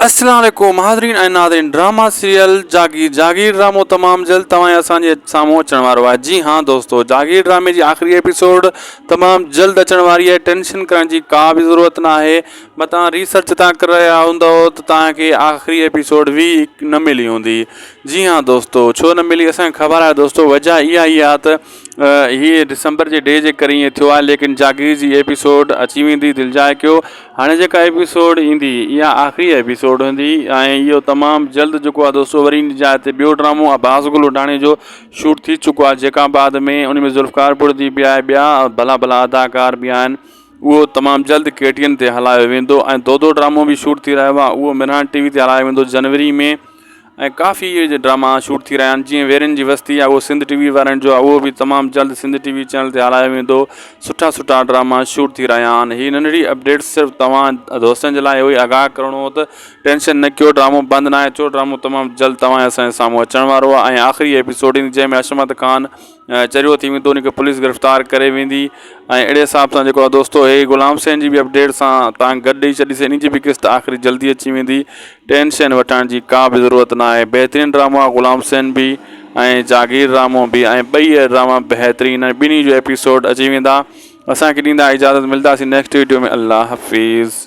السلام عليڪم حاضرين ۽ ناظرين ڊراما سيريل جاگير جاگير ڊرامو تمام جلد توهان ۽ اسان جي سامهون اچڻ وارو آهي جي ها دوستو جاگير ڊرامي جي آخري ايپيسوڊ تمام جلد اچڻ واري آهي ٽينشن ڪرڻ جي ڪا به ضرورت نه آهي متان ريسرچ تان ڪري رهيا هوندو ته توهان کي آخري ايپيسوڊ به نه ملي هوندي جي ها دوستو ڇو نه ملي اسان کي خبر آهي دوستو وجه اها ئي آهي ته هي ڊسمبر جي ڊي جي ڪري ائين ٿيو آهي ليڪن جاگير جي ايپيسوڊ اچي ويندي دلجاء ڪيو هاڻي جيڪا ايپيسوڊ ايندي اها آخري ايپيسوڊ هوندي ۽ اهو تمام جلد جيڪو آهي دوستو وري ان جاء تي ٻيو ڊرامو عباس گل اڊاڻي جو شوٽ ٿي چڪو آهي جيڪا بعد ۾ ان ۾ ذوالفقار بڙدي به آهي ٻيا ڀلا ڀلا اداڪار به آهن اهو تمام جلد ڪي ٽي اين تي هلايو ويندو ۽ دودو ڊرامو به شوٽ ٿي رهيو آهي اهو مهراڻ ٽي وي تي هلايو ويندو جنوري ۾ ۽ ڪافي اهي جي ڊراما شوٽ ٿي رهيا آهن جيئن ويرين جي وستي آهي اهو سنڌ ٽي وي وارن جو آهي اهو به تمام جلد سنڌ ٽي وي چينل تي هلايو ويندو سٺا سٺا ڊراما شوٽ ٿي رهيا آهن هي ننڍڙي اپڊيٽ صرف توهان دوستن جي لاء اهو ئي آگاهه ڪرڻو هو ته ٽينشن نه ڪيو ڊرامو بند ناهي ٿيو ڊرامو تمام جلد توهان اسان جي سامهون اچڻ وارو آهي ۽ آخري ايپيسوڊ ايندي جنهن ۾ حشمت خان چريو ٿي ويندو ان کي پوليس گرفتار ڪري ويندي ۽ اهڙي حساب سان جيڪو آهي دوستو هي غلام حسين جي به اپڊيٽ سان تان گڏ ڏئي ڇڏي سي ان جي به قسط آخري جلدي اچي ويندي ٽينشن وٺڻ جي ڪا به ضرورت نه آهي بهترين ڊرامو آهي غلام حسين به ۽ جاگير ڊرامو به ۽ ٻئي ڊراما بهترين آهن ٻنهي جو ايپيسوڊ اچي ويندا اسان کي ڏيندا اجازت ملداسين نيڪسٽ ويڊيو ۾ الله حافظ.